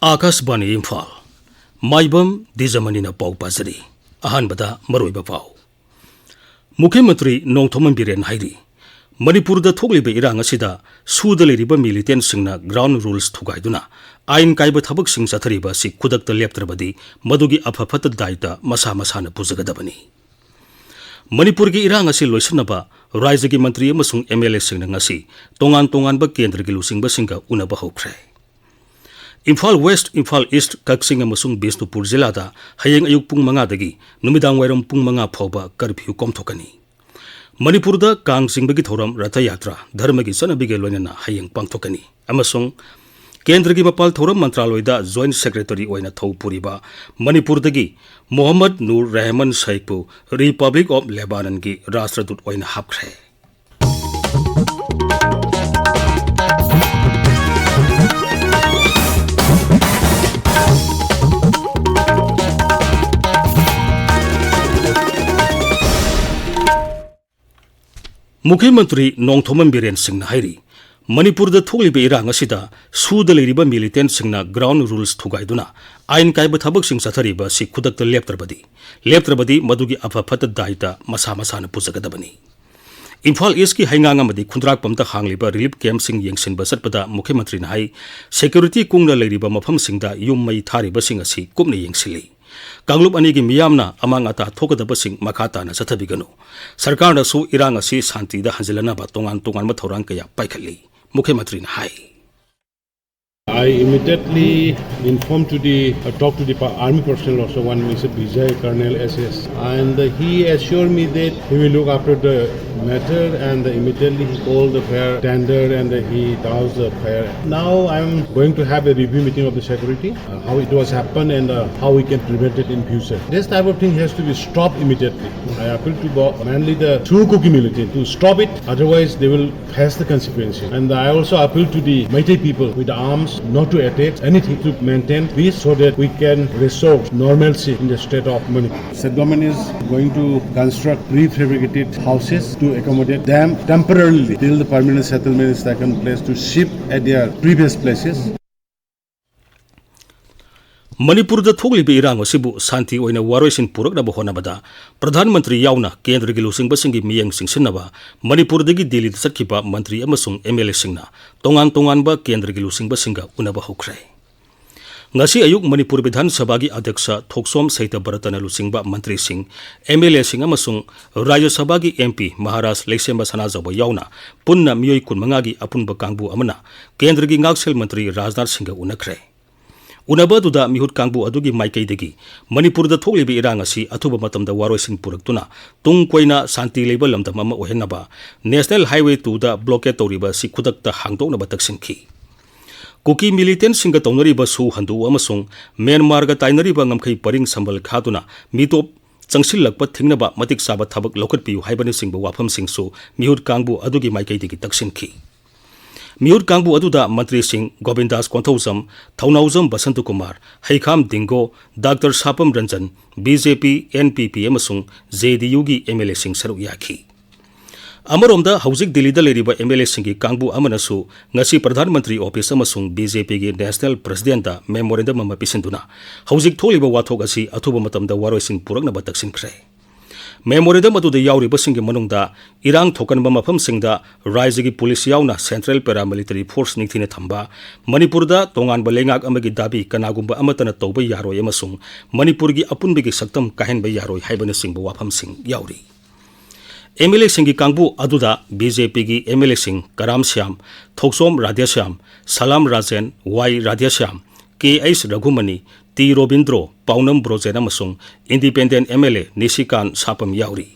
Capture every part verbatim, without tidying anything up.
ꯑꯥꯀꯥꯁꯕꯥꯅꯤ ꯏꯝꯐꯥꯜ꯫ ꯃꯥꯏꯕꯝ ꯗꯤꯖꯃꯅꯤꯅ ꯄꯥꯎ ꯄꯥꯖꯔꯤ꯫ ꯑꯍꯥꯟꯕꯗ ꯃꯔꯨꯑꯣꯏꯕ ꯄꯥꯎ꯫ ꯃꯨꯈ꯭ꯌ ꯃꯟꯇ꯭ꯔꯤ ꯅꯣꯡꯊꯣꯝꯕꯝ ꯕꯤꯔꯦꯟ ꯍꯥꯏꯔꯤ, ꯃꯅꯤꯄꯨꯔꯗ ꯊꯣꯛꯂꯤꯕ ꯏꯔꯥꯡ ꯑꯁꯤꯗ ꯁꯨꯗ ꯂꯩꯔꯤꯕ ꯃꯤꯂꯤꯇꯦꯟꯁꯤꯡꯅ ground rules ꯊꯨꯒꯥꯏꯗꯨꯅ ꯑꯥꯏꯟ ꯀꯥꯏꯕ ꯊꯕꯛꯁꯤꯡ ꯆꯠꯊꯔꯤꯕ ꯑꯁꯤ ꯈꯨꯗꯛꯇ ꯂꯦꯞꯇ꯭ꯔꯕꯗꯤ ꯃꯗꯨꯒꯤ ꯑꯐ ꯐꯠꯇ ꯗꯥꯏꯇ ꯃꯁꯥ ꯃꯁꯥꯅ ꯄꯨꯖꯒꯗꯕꯅꯤ꯫ ꯃꯅꯤꯄꯨꯔꯒꯤ ꯏꯔꯥꯡ ꯑꯁꯤ ꯂꯣꯏꯁꯤꯟꯅꯕ ꯔꯥꯖ꯭ꯌꯒꯤ ꯃꯟꯇ꯭ꯔꯤ ꯑꯃꯁꯨꯡ ꯑꯦꯝ ꯑꯦꯜ ꯑꯦꯁꯤꯡꯅ ꯉꯁꯤ ꯇꯣꯉꯥꯟ ꯇꯣꯉꯥꯟꯕ ꯀꯦꯟꯗ꯭ꯔꯒꯤ ꯂꯨꯆꯤꯡꯕꯁꯤꯡꯒ ꯎꯅꯕ ꯍꯧꯈ꯭ꯔꯦ꯫ ꯏꯝꯐꯥꯜ ꯋꯦꯁ꯭ꯠ, ꯏꯝꯐꯥꯜ ꯏꯁ꯭ꯠ, ꯀꯛꯆꯤꯡ ꯑꯃꯁꯨꯡ ꯕꯤꯁꯅꯨꯄꯨꯔ ꯖꯤꯂꯥꯗ ꯍꯌꯦꯡ ꯑꯌꯨꯛ ꯄꯨꯡ ꯃꯉꯥꯗꯒꯤ ꯅꯨꯃꯤꯗꯥꯡ ꯋꯥꯏꯔꯝ ꯄꯨꯡ ꯃꯉꯥ ꯐꯥꯎꯕ ꯀꯔꯐ꯭ꯌꯨ ꯀꯣꯝꯊꯣꯛꯀꯅꯤ꯫ ꯃꯅꯤꯄꯨꯔꯗ ꯀꯥꯡ ꯆꯤꯡꯕꯒꯤ ꯊꯧꯔꯝ, ꯔꯊ ꯌꯥꯇ꯭ꯔꯥ, ꯙꯔꯃꯒꯤ ꯆꯠꯅꯕꯤꯒ ꯂꯣꯏꯅꯅ ꯍꯌꯦꯡ ꯄꯥꯡꯊꯣꯛꯀꯅꯤ ꯑꯃꯁꯨꯡ ꯀꯦꯟꯗ꯭ꯔꯒꯤ ꯃꯄꯥꯜ ꯊꯧꯔꯝ ꯃꯟꯇ꯭ꯔꯥꯂꯣꯏꯗ ꯖꯣꯏꯟꯠ ꯁꯦꯀ꯭ꯔꯦꯇꯔꯤ ꯑꯣꯏꯅ ꯊꯧ ꯄꯨꯔꯤꯕ ꯃꯅꯤꯄꯨꯔꯗꯒꯤ ꯃꯣꯍꯝꯃꯗ ꯅꯨꯔ ꯔꯦꯍꯃꯟ ꯁꯥꯏꯈꯄꯨ ꯔꯤꯄꯕ꯭ꯂꯤꯛ ꯑꯣꯐ ꯂꯦꯕꯥꯅꯟꯒꯤ ꯔꯥꯁꯇ꯭ꯔꯗꯨꯠ ꯑꯣꯏꯅ ꯍꯥꯞꯈ꯭ꯔꯦ꯫ ꯃꯨꯈ꯭ꯌ ꯃꯟꯇ꯭ꯔꯤ ꯅꯣꯡꯊꯣꯝꯕꯝ ꯕꯤꯔꯦꯟ ꯁꯤꯡꯅ ꯍꯥꯏꯔꯤ, ꯃꯅꯤꯄꯨꯔꯗ ꯊꯣꯛꯂꯤꯕ ꯏꯔꯥꯡ ꯑꯁꯤꯗ ꯁꯨꯗ ꯂꯩꯔꯤꯕ ꯃꯤꯂꯤꯇꯦꯟꯁꯤꯡꯅ ground rules ꯊꯨꯒꯥꯏꯗꯨꯅ ꯑꯥꯏꯟ ꯀꯥꯏꯕ ꯊꯕꯛꯁꯤꯡ ꯆꯠꯊꯔꯤꯕ ꯑꯁꯤ ꯈꯨꯗꯛꯇ ꯂꯦꯞꯇ꯭ꯔꯕꯗꯤ, ꯂꯦꯞꯇ꯭ꯔꯕꯗꯤ ꯃꯗꯨꯒꯤ ꯑꯐ ꯐꯠꯇ ꯗꯥꯏꯇ ꯃꯁꯥ ꯃꯁꯥꯅ ꯄꯨꯖꯒꯗꯕꯅꯤ꯫ ꯏꯝꯐꯥꯜ ꯏꯁ꯭ꯠꯀꯤ ꯍꯩꯉꯥꯡ ꯑꯃꯗꯤ ꯈꯨꯟꯗ꯭ꯔꯥꯛꯄꯝꯗ ꯍꯥꯡꯂꯤꯕ ꯔꯤꯂꯤꯐ ꯀꯦꯝꯞꯁꯤꯡ ꯌꯦꯡꯁꯤꯟꯕ ꯆꯠꯄꯗ ꯃꯨꯈ꯭ꯌ ꯃꯟꯇ꯭ꯔꯤꯅ ꯍꯥꯏ, ꯁꯦꯀ꯭ꯌꯨꯔꯤꯇꯤ ꯀꯨꯡꯅ ꯂꯩꯔꯤꯕ ꯃꯐꯝꯁꯤꯡꯗ ꯌꯨꯝ ꯃꯩ ꯊꯥꯔꯤꯕꯁꯤꯡ ꯑꯁꯤ ꯀꯨꯞꯅ ꯌꯦꯡꯁꯤꯜꯂꯤ꯫ ꯀꯥꯡꯂꯨꯞ ꯑꯅꯤꯒꯤ ꯃꯤꯌꯥꯝꯅ ꯑꯃꯥꯡ ꯑꯇꯥ ꯊꯣꯛꯀꯗꯕꯁꯤꯡ ꯃꯈꯥ ꯇꯥꯅ ꯆꯠꯊꯕꯤꯒꯅꯨ꯫ ꯁꯔꯀꯥꯔꯅꯁꯨ ꯏꯔꯥꯡ ꯑꯁꯤ ꯁꯥꯟꯇꯤꯗ ꯍꯟꯖꯤꯜꯍꯟꯅꯕ ꯇꯣꯉꯥꯟ ꯇꯣꯉꯥꯟꯕ ꯊꯧꯔꯥꯡ ꯀꯌꯥ ꯄꯥꯏꯈꯠꯂꯤ, ꯃꯨꯈ꯭ꯌ ꯃꯟꯇ꯭ꯔꯤꯅ ꯍꯥꯏ꯫ I immediately informed to the, uh, talked to the pa-, army personnel also, one Mister Vijay, Colonel S S, and he assured me that he will look after the matter, and immediately he called the fire tender and he doused the fire. Now I'm going to have a review meeting of the security, uh, how it was happened and, uh, how we can prevent it in future. This type of thing has to be stopped immediately. I appeal to go-, mainly the Suu Kyi militant to stop it, otherwise they will face the consequences. And I also appeal to the Meitei people with arms not to attack anything, to maintain peace so that we can restore normalcy in the state of Manipur. State government is going to construct prefabricated houses to accommodate them temporarily till the permanent settlement is taken place to shift at their previous places. ꯃꯅꯤꯄꯨꯔꯗ ꯊꯣꯛꯂꯤꯕ ꯏꯔꯥꯡ ꯑꯁꯤꯕꯨ ꯁꯥꯟꯇꯤ ꯑꯣꯏꯅ ꯋꯥꯔꯣꯏꯁꯤꯟ ꯄꯨꯔꯛꯅꯕ ꯍꯣꯠꯅꯕꯗ ꯄ꯭ꯔꯙꯥꯟ ꯃꯟꯇ꯭ꯔꯤ ꯌꯥꯎꯅ ꯀꯦꯟꯗ꯭ꯔꯒꯤ ꯂꯨꯆꯤꯡꯕꯁꯤꯡꯒꯤ ꯃꯤꯠꯌꯦꯡ ꯆꯤꯡꯁꯤꯟꯅꯕ ꯃꯅꯤꯄꯨꯔꯗꯒꯤ ꯗꯤꯜꯂꯤꯗ ꯆꯠꯈꯤꯕ ꯃꯟꯇ꯭ꯔꯤ ꯑꯃꯁꯨꯡ ꯑꯦꯝ ꯑꯦꯜ ꯑꯦꯁꯤꯡꯅ ꯇꯣꯉꯥꯟ ꯇꯣꯉꯥꯟꯕ ꯀꯦꯟꯗ꯭ꯔꯒꯤ ꯂꯨꯆꯤꯡꯕꯁꯤꯡꯒ ꯎꯅꯕ ꯍꯧꯈ꯭ꯔꯦ꯫ ꯉꯁꯤ ꯑꯌꯨꯛ ꯃꯅꯤꯄꯨꯔ ꯕꯤꯙꯥꯟ ꯁꯚꯥꯒꯤ ꯑꯗ꯭ꯌꯛꯁ ꯊꯣꯛꯆꯣꯝ ꯁꯍꯤꯇ꯭ꯌꯕ꯭ꯔꯇꯅ ꯂꯨꯆꯤꯡꯕ ꯃꯟꯇ꯭ꯔꯤꯁꯤꯡ, ꯑꯦꯝ ꯑꯦꯜ ꯑꯦꯁꯤꯡ ꯑꯃꯁꯨꯡ ꯔꯥꯖ꯭ꯌ ꯁꯚꯥꯒꯤ ꯑꯦꯝ ꯄꯤ ꯃꯍꯥꯔꯥꯖ ꯂꯩꯁꯦꯝꯕ ꯁꯅꯥꯖꯥꯎꯕ ꯌꯥꯎꯅ ꯄꯨꯟꯅ ꯃꯤꯑꯣꯏ ꯀꯨꯟꯃꯉꯥꯒꯤ ꯑꯄꯨꯟꯕ ꯀꯥꯡꯕꯨ ꯑꯃꯅ ꯀꯦꯟꯗ꯭ꯔꯒꯤ ꯉꯥꯛꯁꯦꯜ ꯃꯟꯇ꯭ꯔꯤ ꯔꯥꯖꯅꯥꯊ ꯁꯤꯡꯒ ꯎꯅꯈ꯭ꯔꯦ꯫ ꯎꯅꯕ ꯑꯗꯨꯗ ꯃꯤꯍꯨꯠ ꯀꯥꯡꯕꯨ ꯑꯗꯨꯒꯤ ꯃꯥꯏꯀꯩꯗꯒꯤ ꯃꯅꯤꯄꯨꯔꯗ ꯊꯣꯛꯂꯤꯕ ꯏꯔꯥꯡ ꯑꯁꯤ ꯑꯊꯨꯕ ꯃꯇꯝꯗ ꯋꯥꯔꯣꯏꯁꯤꯟ ꯄꯨꯔꯛꯇꯨꯅ ꯇꯨꯡ ꯀꯣꯏꯅ ꯁꯥꯟꯇꯤ ꯂꯩꯕ ꯂꯝꯗꯝ ꯑꯃ ꯑꯣꯏꯍꯟꯅꯕ National Highway two ꯗ blockade ꯇꯧꯔꯤꯕ ꯑꯁꯤ ꯈꯨꯗꯛꯇ ꯍꯥꯡꯗꯣꯛꯅꯕ ꯇꯛꯁꯤꯟꯈꯤ꯫ ꯀꯨꯀꯤ militantꯁꯤꯡꯒ ꯇꯧꯅꯔꯤꯕ ꯁꯨ ꯍꯟꯗꯣꯛꯎ ꯑꯃꯁꯨꯡ ꯃ꯭ꯌꯥꯟꯃꯥꯔꯒ ꯇꯥꯏꯅꯔꯤꯕ ꯉꯝꯈꯩ ꯄꯔꯤꯡ ꯁꯝꯕꯜ ꯈꯥꯗꯨꯅ ꯃꯤꯇꯣꯞ ꯆꯪꯁꯤꯜꯂꯛꯄ ꯊꯤꯡꯅꯕ ꯃꯇꯤꯛ ꯆꯥꯕ ꯊꯕꯛ ꯂꯧꯈꯠꯄꯤꯌꯨ ꯍꯥꯏꯕꯅꯆꯤꯡꯕ ꯋꯥꯐꯝꯁꯤꯡꯁꯨ ꯃꯤꯍꯨꯠ ꯀꯥꯡꯕꯨ ꯑꯗꯨꯒꯤ ꯃꯥꯏꯀꯩꯗꯒꯤ ꯇꯛꯁꯤꯟꯈꯤ꯫ ꯃꯤꯍꯨꯠ ꯀꯥꯡꯕꯨ ꯑꯗꯨꯗ ꯃꯟꯇ꯭ꯔꯤꯁꯤꯡ ꯒꯣꯕꯤꯟꯗꯥꯁ ꯀꯣꯟꯊꯧꯖꯝ, ꯊꯧꯅꯥꯎꯖꯝ ꯕꯁꯟꯇꯀꯨꯃꯥꯔ, ꯍꯩꯈꯥꯝ ꯗꯤꯡꯒꯣ, ꯗꯥꯛꯇꯔ ꯁꯥꯄꯝ ꯔꯟꯖꯟ, ꯕꯤ ꯖꯦ ꯄꯤ, ꯑꯦꯟ ꯄꯤ ꯄꯤ ꯑꯃꯁꯨꯡ ꯖꯦ ꯗꯤ ꯌꯨꯒꯤ ꯑꯦꯝ ꯑꯦꯜ ꯑꯦꯁꯤꯡ ꯁꯔꯨꯛ ꯌꯥꯈꯤ꯫ ꯑꯃꯔꯣꯝꯗ ꯍꯧꯖꯤꯛ ꯗꯤꯜꯂꯤꯗ ꯂꯩꯔꯤꯕ ꯑꯦꯝ ꯑꯦꯜ ꯑꯦꯁꯤꯡꯒꯤ ꯀꯥꯡꯕꯨ ꯑꯃꯅꯁꯨ ꯉꯁꯤ ꯄ꯭ꯔꯙꯥꯟ ꯃꯟꯇ꯭ꯔꯤ ꯑꯣꯐꯤꯁ ꯑꯃꯁꯨꯡ ꯕꯤ ꯖꯦ ꯄꯤꯒꯤ ꯅꯦꯁꯅꯦꯜ ꯄ꯭ꯔꯁꯤꯗꯦꯟꯗ memorandum ꯑꯃ ꯄꯤꯁꯤꯟꯗꯨꯅ ꯍꯧꯖꯤꯛ ꯊꯣꯛꯂꯤꯕ ꯋꯥꯊꯣꯛ ꯑꯁꯤ ꯑꯊꯨꯕ ꯃꯇꯝꯗ ꯋꯥꯔꯣꯏꯁꯤꯟ ꯄꯨꯔꯛꯅꯕ ꯇꯛꯁꯤꯟꯈ꯭ꯔꯦ꯫ Memorandum ꯑꯗꯨꯗ ꯌꯥꯎꯔꯤꯕꯁꯤꯡꯒꯤ ꯃꯅꯨꯡꯗ ꯏꯔꯥꯡ ꯊꯣꯛꯀꯟꯕ ꯃꯐꯝꯁꯤꯡꯗ ꯔꯥꯖ꯭ꯌꯒꯤ ꯄꯨꯂꯤꯁ ꯌꯥꯎꯅ Central Paramilitary Force ꯅꯤꯡꯊꯤꯅ ꯊꯝꯕ, ꯃꯅꯤꯄꯨꯔꯗ ꯇꯣꯉꯥꯟꯕ ꯂꯩꯉꯥꯛ ꯑꯃꯒꯤ ꯗꯥꯕꯤ ꯀꯅꯥꯒꯨꯝꯕ ꯑꯃꯠꯇꯅ ꯇꯧꯕ ꯌꯥꯔꯣꯏ ꯑꯃꯁꯨꯡ ꯃꯅꯤꯄꯨꯔꯒꯤ ꯑꯄꯨꯟꯕꯒꯤ ꯁꯛꯇꯝ ꯀꯥꯏꯍꯟꯕ ꯌꯥꯔꯣꯏ ꯍꯥꯏꯕꯅꯆꯤꯡꯕ ꯋꯥꯐꯝꯁꯤꯡ ꯌꯥꯎꯔꯤ꯫ ꯑꯦꯝ ꯑꯦꯜ ꯑꯦꯁꯤꯡꯒꯤ ꯀꯥꯡꯕꯨ ꯑꯗꯨꯗ ꯕꯤ ꯖꯦ ꯄꯤꯒꯤ ꯑꯦꯝ ꯑꯦꯜ ꯑꯦꯁꯤꯡ ꯀꯔꯥꯝ ꯁ꯭ꯌꯥꯝ, ꯊꯣꯛꯆꯣꯝ ꯔꯥꯙꯦꯁ꯭ꯌꯥꯝ, ꯁꯂꯥꯝ ꯔꯥꯖꯦꯟ, ꯋꯥꯏ ꯔꯥꯙꯦꯁ꯭ꯌꯥꯝ, ꯀꯦ ꯑꯩꯆ ꯔꯘꯨꯃꯅꯤ, ꯇꯤ ꯔꯣꯕꯤꯟꯗ꯭ꯔꯣ, ꯄꯥꯎꯅꯝ ꯕ꯭ꯔꯣꯖꯦꯟ ꯑꯃꯁꯨꯡ Independent ꯑꯦꯝ ꯑꯦꯜ ꯑꯦ ꯅꯤꯁꯤꯀꯥꯟ ꯁꯥꯄꯝ ꯌꯥꯎꯔꯤ꯫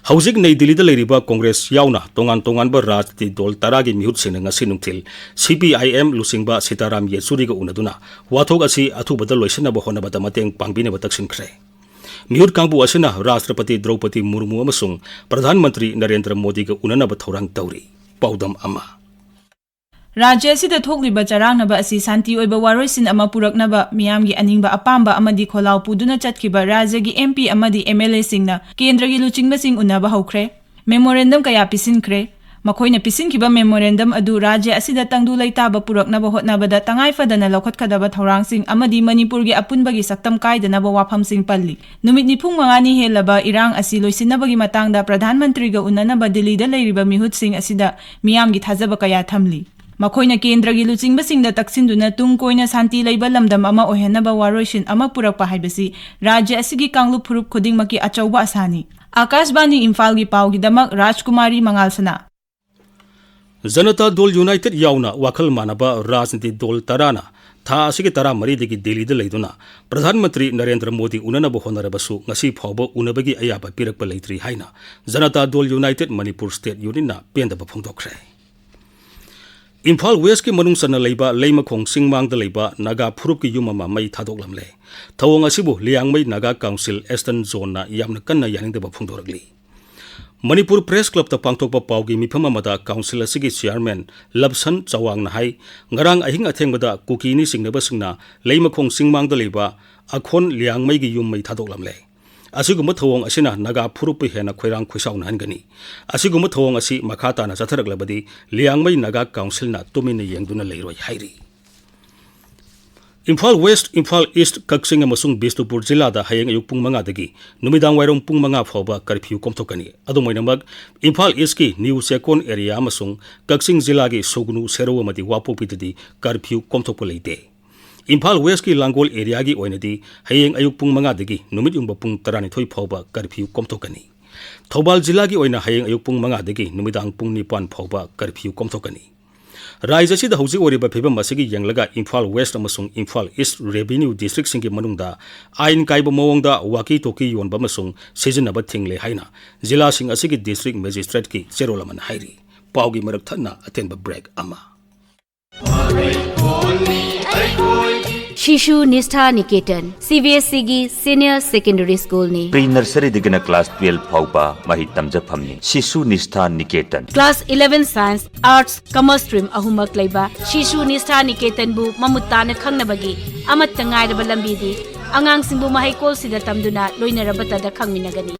ꯍꯧꯖꯤꯛ ꯅꯩ ꯗꯤꯜꯂꯤꯗ ꯂꯩꯔꯤꯕ ꯀꯣꯡꯒ꯭ꯔꯦꯁ ꯌꯥꯎꯅ ꯇꯣꯉꯥꯟ ꯇꯣꯉꯥꯟꯕ ꯔꯥꯖꯅꯤꯇꯤ ꯗꯣꯜ ꯇꯔꯥꯒꯤ ꯃꯤꯍꯨꯠꯁꯤꯡꯅ ꯉꯁꯤ ꯅꯨꯡꯊꯤꯜ ꯁꯤ ꯄꯤ ꯑꯥꯏ ꯑꯦꯝ ꯂꯨꯆꯤꯡꯕ ꯁꯤꯇꯥꯔꯥꯝ ꯌꯦꯆꯨꯔꯤꯒ ꯎꯅꯗꯨꯅ ꯋꯥꯊꯣꯛ ꯑꯁꯤ ꯑꯊꯨꯕꯗ ꯂꯣꯏꯁꯤꯟꯅꯕ ꯍꯣꯠꯅꯕꯗ ꯃꯇꯦꯡ ꯄꯥꯡꯕꯤꯅꯕ ꯇꯛꯁꯤꯟꯈ꯭ꯔꯦ꯫ ꯃꯤꯍꯨꯠ ꯀꯥꯡꯕꯨ ꯑꯁꯤꯅ ꯔꯥꯁꯇ꯭ꯔꯄꯇꯤ ꯗ꯭ꯔꯧꯄꯗꯤ ꯃꯨꯔꯃꯨ ꯑꯃꯁꯨꯡ ꯄ꯭ꯔꯙꯥꯟ ꯃꯟꯇ꯭ꯔꯤ ꯅꯔꯦꯟꯗ꯭ꯔ ꯃꯣꯗꯤꯒ ꯎꯅꯅꯕ ꯊꯧꯔꯥꯡ ꯇꯧꯔꯤ꯫ ꯄꯥꯎꯗꯝ ꯑꯃ꯫ ꯔꯥꯖ꯭ꯌ ꯑꯁꯤꯗ ꯊꯣꯛꯂꯤꯕ ꯆꯔꯥꯡꯅꯕ ꯑꯁꯤ ꯁꯥꯟꯇꯤ ꯑꯣꯏꯕ ꯋꯥꯔꯣꯏꯁꯤꯟ ꯑꯃ ꯄꯨꯔꯛꯅꯕ ꯃꯤꯌꯥꯝꯒꯤ ꯑꯅꯤꯡꯕ ꯑꯄꯥꯝꯕ ꯑꯃꯗꯤ ꯈꯣꯜꯂꯥꯎ ꯄꯨꯗꯨꯅ ꯆꯠꯈꯤꯕ ꯔꯥꯖ꯭ꯌꯒꯤ ꯑꯦꯝ ꯄꯤ ꯑꯃꯗꯤ ꯑꯦꯝ ꯑꯦꯜ ꯑꯦꯁꯤꯡꯅ ꯀꯦꯟꯗ꯭ꯔꯒꯤ ꯂꯨꯆꯤꯡꯕꯁꯤꯡ ꯎꯅꯕ ꯍꯧꯈ꯭ꯔꯦ꯫ Memorandum ꯀꯌꯥ ꯄꯤꯁꯤꯟꯈ꯭ꯔꯦ꯫ ꯃꯈꯣꯏꯅ ꯄꯤꯁꯤꯟꯈꯤꯕ memorandum ꯑꯗꯨ ꯔꯥꯖ꯭ꯌ ꯑꯁꯤꯗ ꯇꯪꯗꯨ ꯂꯩꯇꯥꯕ ꯄꯨꯔꯛꯅꯕ ꯍꯣꯠꯅꯕꯗ ꯇꯉꯥꯏ ꯐꯗꯅ ꯂꯧꯈꯠꯀꯗꯕ ꯊꯧꯔꯥꯡꯁꯤꯡ ꯑꯃꯗꯤ ꯃꯅꯤꯄꯨꯔꯒꯤ ꯑꯄꯨꯟꯕꯒꯤ ꯁꯛꯇꯝ ꯀꯥꯏꯗꯅꯕ ꯋꯥꯐꯝꯁꯤꯡ ꯄꯜꯂꯤ꯫ ꯅꯨꯃꯤꯠ ꯅꯤꯐꯨ ꯃꯉꯥꯅꯤ ꯍꯦꯜꯂꯕ ꯏꯔꯥꯡ ꯑꯁꯤ ꯂꯣꯏꯁꯤꯟꯅꯕꯒꯤ ꯃꯇꯥꯡꯗ ꯄ꯭ꯔꯙꯥꯟ ꯃꯟꯇ꯭ꯔꯤꯒ ꯎꯅꯅꯕ ꯗꯤꯜꯂꯤꯗ ꯂꯩꯔꯤꯕ ꯃꯤꯍꯨꯠꯁꯤꯡ ꯑꯁꯤꯗ ꯃꯤꯌꯥꯝꯒꯤ ꯊꯥꯖꯕ ꯀꯌꯥ ꯊꯝꯂꯤ꯫ ꯃꯈꯣꯏꯅ ꯀꯦꯟꯗ꯭ꯔꯒꯤ ꯂꯨꯆꯤꯡꯕꯁꯤꯡꯗ ꯇꯛꯁꯤꯟꯗꯨꯅ ꯇꯨꯡ ꯀꯣꯏꯅ ꯁꯥꯟꯇꯤ ꯂꯩꯕ ꯂꯝꯗꯝ ꯑꯃ ꯑꯣꯏꯍꯟꯅꯕ ꯋꯥꯔꯣꯏꯁꯤꯟ ꯑꯃ ꯄꯨꯔꯛꯄ ꯍꯥꯏꯕꯁꯤ ꯔꯥꯖ꯭ꯌ ꯑꯁꯤꯒꯤ ꯀꯥꯡꯂꯨꯞ ꯐꯨꯔꯨꯞ ꯈꯨꯗꯤꯡꯃꯛꯀꯤ ꯑꯆꯧꯕ ꯑꯁꯥꯅꯤ꯫ ꯑꯀꯥꯁꯕꯥꯅꯤ ꯏꯝꯐꯥꯜꯒꯤ ꯄꯥꯎꯒꯤꯗꯃꯛ ꯔꯥꯖꯀꯨꯃꯥꯔꯤ ꯃꯉꯥꯜꯁꯅꯥ꯫ ꯖꯅꯇꯥ ꯗꯜ ꯌꯨꯅꯥꯏꯇꯦꯗ ꯌꯥꯎꯅ ꯋꯥꯈꯜ ꯃꯥꯟꯅꯕ ꯔꯥꯖꯅꯤꯇꯤ ꯗꯜ ꯇꯔꯥꯅ ꯊꯥ ꯑꯁꯤꯒꯤ ꯇꯔꯥꯃꯔꯤꯗꯒꯤ ꯗꯤꯜꯂꯤꯗ ꯂꯩꯗꯨꯅ ꯄ꯭ꯔꯙꯥꯟ ꯃꯟꯇ꯭ꯔꯤ ꯅꯔꯦꯟꯗ꯭ꯔ ꯃꯣꯗꯤ ꯎꯅꯅꯕ ꯍꯣꯠꯅꯔꯕꯁꯨ ꯉꯁꯤ ꯐꯥꯎꯕ ꯎꯅꯕꯒꯤ ꯑꯌꯥꯕ ꯄꯤꯔꯛꯄ ꯂꯩꯇ꯭ꯔꯤ ꯍꯥꯏꯅ ꯖꯅꯇꯥ ꯗꯜ ꯌꯨꯅꯥꯏꯇꯦꯗ ꯃꯅꯤꯄꯨꯔ ꯁ꯭ꯇꯦꯠ ꯌꯨꯅꯤꯌꯟꯅ ꯄꯦꯟꯗꯕ ꯐꯣꯡꯗꯣꯛꯈ꯭ꯔꯦ꯫ ꯏꯝꯐꯥꯜ ꯋꯦꯁꯀꯤ ꯃꯅꯨꯡ ꯆꯟꯅ ꯂꯩꯕ ꯂꯩꯃꯈꯣꯡ ꯆꯤꯡꯃꯥꯡꯗ ꯂꯩꯕ ꯅꯥꯒꯥ ꯐꯨꯔꯨꯞꯀꯤ ꯌꯨꯝ ꯑꯃ ꯃꯩ ꯊꯥꯗꯣꯛꯂꯝꯂꯦ꯫ ꯊꯧꯑꯣꯡ ꯑꯁꯤꯕꯨ ꯂꯤꯌꯥꯡꯃꯩ ꯅꯥꯒꯥ ꯀꯥꯎꯟꯁꯤꯜ ꯏꯁꯇꯔꯟ ꯖꯣꯟꯅ ꯌꯥꯝꯅ ꯀꯟꯅ ꯌꯥꯅꯤꯡꯗꯕ ꯐꯣꯡꯗꯣꯔꯛꯂꯤ꯫ ꯃꯅꯤꯄꯨꯔ ꯄ꯭ꯔꯦꯁ ꯀ꯭ꯂꯕꯇ ꯄꯥꯡꯊꯣꯛꯄ ꯄꯥꯎꯒꯤ ꯃꯤꯐꯝ ꯑꯃꯗ ꯀꯥꯎꯟꯁꯤꯜ ꯑꯁꯤꯒꯤ ꯆꯤꯌꯥꯔꯃꯦꯟ ꯂꯞꯁꯟ ꯆꯋꯥꯡꯅ ꯍꯥꯏ, ꯉꯔꯥꯡ ꯑꯍꯤꯡ ꯑꯊꯦꯡꯕꯗ ꯀꯨꯀꯤꯅꯤ ꯆꯤꯡꯅꯕꯁꯤꯡꯅ ꯂꯩꯃꯈꯣꯡ ꯆꯤꯡꯃꯥꯡꯗ ꯂꯩꯕ ꯑꯈꯣꯟ ꯂꯤꯌꯥꯡꯃꯩꯒꯤ ꯌꯨꯝ ꯃꯩ ꯊꯥꯗꯣꯛꯂꯝꯂꯦ꯫ ꯑꯁꯤꯒꯨꯝꯕ ꯊꯧꯑꯣꯡ ꯑꯁꯤꯅ ꯅꯥꯒꯥ ꯐꯨꯔꯨꯞꯄꯨ ꯍꯦꯟꯅ ꯈꯣꯏꯔꯥꯡ ꯈꯣꯏꯁꯥꯎꯅꯍꯟꯒꯅꯤ꯫ ꯑꯁꯤꯒꯨꯝꯕ ꯊꯧꯑꯣꯡ ꯑꯁꯤ ꯃꯈꯥ ꯇꯥꯅ ꯆꯠꯊꯔꯛꯂꯕꯗꯤ ꯂꯤꯌꯥꯡꯃꯩ ꯅꯥꯒꯥ ꯀꯥꯎꯟꯁꯤꯜꯅ ꯇꯨꯃꯤꯟꯅ ꯌꯦꯡꯗꯨꯅ ꯂꯩꯔꯣꯏ ꯍꯥꯏꯔꯤ꯫ ꯏꯝꯐꯥꯜ ꯋꯦꯁ, ꯏꯝꯐꯥꯜ ꯏꯁ, ꯀꯛꯆꯤꯡ ꯑꯃꯁꯨꯡ ꯕꯤꯁꯅꯨꯄꯨꯔ ꯖꯤꯂꯥꯗ ꯍꯌꯦꯡ ꯑꯌꯨꯛ ꯄꯨꯡ ꯃꯉꯥꯗꯒꯤ ꯅꯨꯃꯤꯗꯥꯡ ꯋꯥꯏꯔꯝ ꯄꯨꯡ ꯃꯉꯥ ꯐꯥꯎꯕ ꯀꯔꯐ꯭ꯌꯨ ꯀꯣꯝꯊꯣꯛꯀꯅꯤ꯫ ꯑꯗꯨꯝ ꯑꯣꯏꯅꯃꯛ, ꯏꯝꯐꯥꯜ ꯏꯁꯀꯤ ꯅ꯭ꯌꯨ ꯆꯦꯛꯀꯣꯟ ꯑꯦꯔꯤꯌꯥ ꯑꯃꯁꯨꯡ ꯀꯛꯆꯤꯡ ꯖꯤꯂꯥꯒꯤ ꯁꯨꯒꯅꯨ, ꯁꯦꯔꯧ ꯑꯃꯗꯤ ꯋꯥꯄꯣꯛꯄꯤꯗꯗꯤ ꯀꯔꯐ꯭ꯌꯨ ꯀꯣꯝꯊꯣꯛꯄ ꯂꯩꯇꯦ꯫ ꯏꯝꯐꯥꯜ ꯋꯦꯁꯀꯤ ꯂꯥꯡꯒꯣꯜ ꯑꯦꯔꯤꯌꯥꯒꯤ ꯑꯣꯏꯅꯗꯤ ꯍꯌꯦꯡ ꯑꯌꯨꯛ ꯄꯨꯡ ꯃꯉꯥꯗꯒꯤ ꯅꯨꯃꯤꯠ ꯌꯨꯡꯕ ꯄꯨꯡ ꯇꯔꯥꯅꯤꯊꯣꯏ ꯐꯥꯎꯕ ꯀꯔꯐ꯭ꯌꯨ ꯀꯣꯝꯊꯣꯛꯀꯅꯤ꯫ ꯊꯧꯕꯥꯜ ꯖꯤꯂꯥꯒꯤ ꯑꯣꯏꯅ ꯍꯌꯦꯡ ꯑꯌꯨꯛ ꯄꯨꯡ ꯃꯉꯥꯗꯒꯤ ꯅꯨꯃꯤꯗꯥꯡ ꯄꯨꯡ ꯅꯤꯄꯥꯟ ꯐꯥꯎꯕ ꯀꯔꯐ꯭ꯌꯨ ꯀꯣꯝꯊꯣꯛꯀꯅꯤ꯫ ꯔꯥꯖ꯭ꯌ ꯑꯁꯤꯗ ꯍꯧꯖꯤꯛ ꯑꯣꯏꯔꯤꯕ ꯐꯤꯕꯝ ꯑꯁꯤꯒꯤ ꯌꯦꯡꯂꯒ ꯏꯝꯐꯥꯜ ꯋꯦꯁ ꯑꯃꯁꯨꯡ ꯏꯝꯐꯥꯜ ꯏꯁ ꯔꯦꯚꯤꯅ꯭ꯌꯨ ꯗꯤꯁꯇ꯭ꯔꯤꯛꯁꯤꯡꯒꯤ ꯃꯅꯨꯡꯗ ꯑꯥꯏꯟ ꯀꯥꯏꯕ ꯃꯑꯣꯡꯗ ꯋꯥꯀꯤ ꯇꯣꯀꯤ ꯌꯣꯟꯕ ꯑꯃꯁꯨꯡ ꯁꯤꯖꯤꯟꯅꯕ ꯊꯤꯡꯂꯦ ꯍꯥꯏꯅ ꯖꯤꯂꯥꯁꯤꯡ ꯑꯁꯤꯒꯤ ꯗꯤꯁꯇ꯭ꯔꯤꯛ ꯃꯦꯖꯤꯁꯇ꯭ꯔꯦꯠꯀꯤ ꯆꯦꯔꯣꯜ ꯑꯃꯅ ꯍꯥꯏꯔꯤ꯫ ꯄꯥꯎꯒꯤ ꯃꯔꯛ ꯊꯠꯅ ꯑꯇꯦꯟꯕ ꯕ꯭ꯔꯦꯛ ꯑꯃ꯫ ꯁꯤꯁꯨ ꯅꯤꯁꯊꯥ ꯅꯤꯀꯦꯇꯟ, ꯁꯤ ꯕꯤ ꯑꯦꯁ ꯏꯒꯤ ꯁꯤꯅꯤꯌꯔ ꯁꯦꯀꯦꯟꯗꯔꯤ ꯁ꯭ꯀꯨꯜꯅꯤ꯫ ꯄ꯭ꯔꯤ ꯅꯔꯁꯔꯤꯗꯒꯤꯅ ꯀ꯭ꯂꯥꯁ ꯇꯨꯌꯦꯜꯐ ꯐꯥꯎꯕ ꯃꯍꯩ ꯇꯝꯖꯐꯝꯅꯤ Shishu Nistha Niketan. Class eleven science, arts, commerce stream ꯑꯍꯨꯝꯃꯛ ꯂꯩꯕ ꯁꯤꯁꯨ ꯅꯤꯁꯊꯥ ꯅꯤꯀꯦꯇꯟꯕꯨ ꯃꯃꯨꯠ ꯇꯥꯅ ꯈꯪꯅꯕꯒꯤ ꯑꯃꯠꯇ ꯉꯥꯏꯔꯕ ꯂꯝꯕꯤꯗꯤ ꯑꯉꯥꯡꯁꯤꯡꯕꯨ ꯃꯍꯩꯀꯣꯜꯁꯤꯗ ꯇꯝꯗꯨꯅ ꯂꯣꯏꯅꯔꯕꯇꯗ ꯈꯪꯃꯤꯟꯅꯒꯅꯤ꯫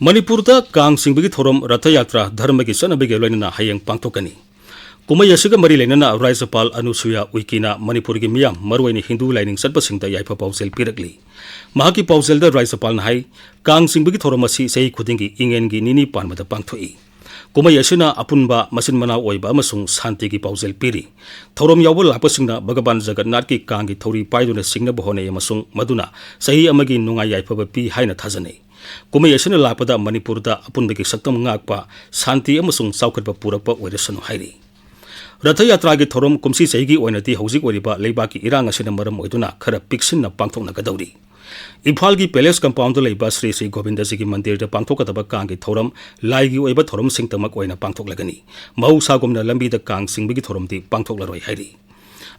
ꯃꯅꯤꯄꯨꯔꯗ ꯀꯥꯡ ꯆꯤꯡꯕꯒꯤ ꯊꯧꯔꯝ ꯔꯊ ꯌꯥꯇ꯭ꯔꯥ ꯙꯔꯃꯒꯤ ꯆꯠꯅꯕꯤꯒ ꯂꯣꯏꯅꯅ ꯍꯌꯦꯡ ꯄꯥꯡꯊꯣꯛꯀꯅꯤ꯫ ꯀꯨꯝꯍꯩ ꯑꯁꯤꯒ ꯃꯔꯤ ꯂꯩꯅꯅ ꯔꯥꯖ꯭ꯌꯄꯥꯜ ꯑꯅꯨꯁꯨꯌꯥ ꯎꯏꯀꯦꯅ ꯃꯅꯤꯄꯨꯔꯒꯤ ꯃꯤꯌꯥꯝ, ꯃꯔꯨꯑꯣꯏꯅ ꯍꯤꯟꯗꯨ ꯂꯥꯏꯅꯤꯡ ꯆꯠꯄꯁꯤꯡꯗ ꯌꯥꯏꯐ ꯄꯥꯎꯖꯦꯜ ꯄꯤꯔꯛꯂꯤ꯫ ꯃꯍꯥꯛꯀꯤ ꯄꯥꯎꯖꯦꯜꯗ ꯔꯥꯖ꯭ꯌꯄꯥꯜꯅ ꯍꯥꯏ, ꯀꯥꯡ ꯆꯤꯡꯕꯒꯤ ꯊꯧꯔꯝ ꯑꯁꯤ ꯆꯍꯤ ꯈꯨꯗꯤꯡꯒꯤ ꯏꯉꯦꯟꯒꯤ ꯅꯤꯅꯤ ꯄꯥꯟꯕꯗ ꯄꯥꯡꯊꯣꯛꯏ꯫ ꯀꯨꯝꯍꯩ ꯑꯁꯤꯅ ꯑꯄꯨꯟꯕ ꯃꯆꯤꯟ ꯃꯅꯥꯎ ꯑꯣꯏꯕ ꯑꯃꯁꯨꯡ ꯁꯥꯟꯇꯤꯒꯤ ꯄꯥꯎꯖꯦꯜ ꯄꯤꯔꯤ꯫ ꯊꯧꯔꯝ ꯌꯥꯎꯕ ꯂꯥꯛꯄꯁꯤꯡꯅ ꯚꯒꯕꯥꯟ ꯖꯒꯟꯅꯥꯊꯀꯤ ꯀꯥꯡꯒꯤ ꯊꯧꯔꯤ ꯄꯥꯏꯗꯨꯅ ꯆꯤꯡꯅꯕ ꯍꯣꯠꯅꯩ ꯑꯃꯁꯨꯡ ꯃꯗꯨꯅ ꯆꯍꯤ ꯑꯃꯒꯤ ꯅꯨꯡꯉꯥꯏ ꯌꯥꯏꯐꯕ ꯄꯤ ꯍꯥꯏꯅ ꯊꯥꯖꯅꯩ꯫ ꯀꯨꯝꯍꯩ ꯑꯁꯤꯅ ꯂꯥꯛꯄꯗ ꯃꯅꯤꯄꯨꯔꯗ ꯑꯄꯨꯟꯕꯒꯤ ꯁꯛꯇꯝ ꯉꯥꯛꯄ, ꯁꯥꯟꯇꯤ ꯑꯃꯁꯨꯡ ꯆꯥꯎꯈꯠꯄ ꯄꯨꯔꯛꯄ ꯑꯣꯏꯔꯁꯅꯨ ꯍꯥꯏꯔꯤ꯫ ꯔꯊ ꯌꯥꯇ꯭ꯔꯥꯒꯤ ꯊꯧꯔꯝ ꯀꯨꯝꯁꯤ ꯆꯍꯤꯒꯤ ꯑꯣꯏꯅꯗꯤ ꯍꯧꯖꯤꯛ ꯑꯣꯏꯔꯤꯕ ꯂꯩꯕꯥꯛꯀꯤ ꯏꯔꯥꯡ ꯑꯁꯤꯅ ꯃꯔꯝ ꯑꯣꯏꯗꯨꯅ ꯈꯔ ꯄꯤꯛꯁꯤꯟꯅ ꯄꯥꯡꯊꯣꯛꯅꯒꯗꯧꯔꯤ꯫ ꯏꯝꯐꯥꯜꯒꯤ ꯄꯦꯂꯦꯁ ꯀꯝꯄꯥꯎꯟꯗ ꯂꯩꯕ ꯁ꯭ꯔꯤ ꯁ꯭ꯔꯤ ꯒꯣꯕꯤꯟꯗꯖꯤꯒꯤ ꯃꯟꯗꯤꯔꯗ ꯄꯥꯡꯊꯣꯛꯀꯗꯕ ꯀꯥꯡꯒꯤ ꯊꯧꯔꯝ ꯂꯥꯏꯒꯤ ꯑꯣꯏꯕ ꯊꯧꯔꯝꯁꯤꯡꯇꯃꯛ ꯑꯣꯏꯅ ꯄꯥꯡꯊꯣꯛꯂꯒꯅꯤ꯫ ꯃꯍꯧꯁꯥꯒꯨꯝꯅ ꯂꯝꯕꯤꯗ ꯀꯥꯡ ꯆꯤꯡꯕꯒꯤ ꯊꯧꯔꯝꯗꯤ ꯄꯥꯡꯊꯣꯛꯂꯔꯣꯏ ꯍꯥꯏꯔꯤ꯫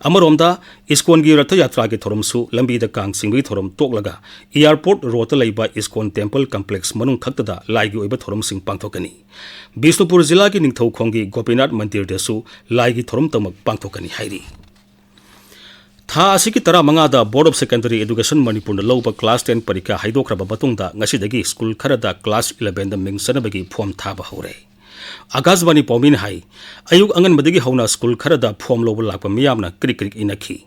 ꯑꯃꯔꯣꯝꯗ, ꯏꯁꯀꯣꯟꯒꯤ ꯔꯊ ꯌꯥꯇ꯭ꯔꯥꯒꯤ ꯊꯧꯔꯝꯁꯨ ꯂꯝꯕꯤꯗ ꯀꯥꯡ ꯆꯤꯡꯕꯒꯤ ꯊꯧꯔꯝ ꯇꯣꯛꯂꯒ ꯑꯦꯌꯥꯔꯄꯣꯔꯠ ꯔꯣꯗꯇ ꯂꯩꯕ ꯏꯁꯀꯣꯟ ꯇꯦꯝꯄꯜ ꯀꯝꯄ꯭ꯂꯦꯛꯁ ꯃꯅꯨꯡ ꯈꯛꯇꯗ ꯂꯥꯏꯒꯤ ꯑꯣꯏꯕ ꯊꯧꯔꯝꯁꯤꯡ ꯄꯥꯡꯊꯣꯛꯀꯅꯤ꯫ ꯕꯤꯁꯅꯨꯄꯨꯔ ꯖꯤꯂꯥꯒꯤ ꯅꯤꯡꯊꯧꯈꯣꯡꯒꯤ ꯒꯣꯄꯤꯅꯥꯊ ꯃꯟꯗꯤꯔꯗꯁꯨ ꯂꯥꯏꯒꯤ ꯊꯧꯔꯝ ꯇꯃꯛ ꯄꯥꯡꯊꯣꯛꯀꯅꯤ ꯍꯥꯏꯔꯤ꯫ ꯊꯥ ꯑꯁꯤꯒꯤ ꯇꯔꯥꯃꯉꯥꯗ Board of Secondary Education ꯃꯅꯤꯄꯨꯔꯅ ꯂꯧꯕ class ten ꯄꯔꯤꯈꯥ ꯍꯥꯏꯗꯣꯛꯈ꯭ꯔꯕ ꯃꯇꯨꯡꯗ ꯉꯁꯤꯗꯒꯤ ꯁ꯭ꯀꯨꯜ ꯈꯔꯗ class elevenꯗ ꯃꯤꯡ ꯆꯟꯅꯕꯒꯤ ꯐꯣꯝ ꯊꯥꯕ ꯍꯧꯔꯦ꯫ ꯑꯀꯥꯁꯕꯥꯅꯤ ꯄꯥꯎꯃꯤꯅ ꯍꯥꯏ, ꯑꯌꯨꯛ ꯑꯉꯟꯕꯗꯒꯤ ꯍꯧꯅ ꯁ꯭ꯀꯨꯜ ꯈꯔꯗ ꯐꯣꯝ ꯂꯧꯕ ꯂꯥꯛꯄ ꯃꯤꯌꯥꯝꯅ ꯀ꯭ꯔꯤꯛ ꯀ꯭ꯔꯤꯛ ꯏꯟꯅꯈꯤ꯫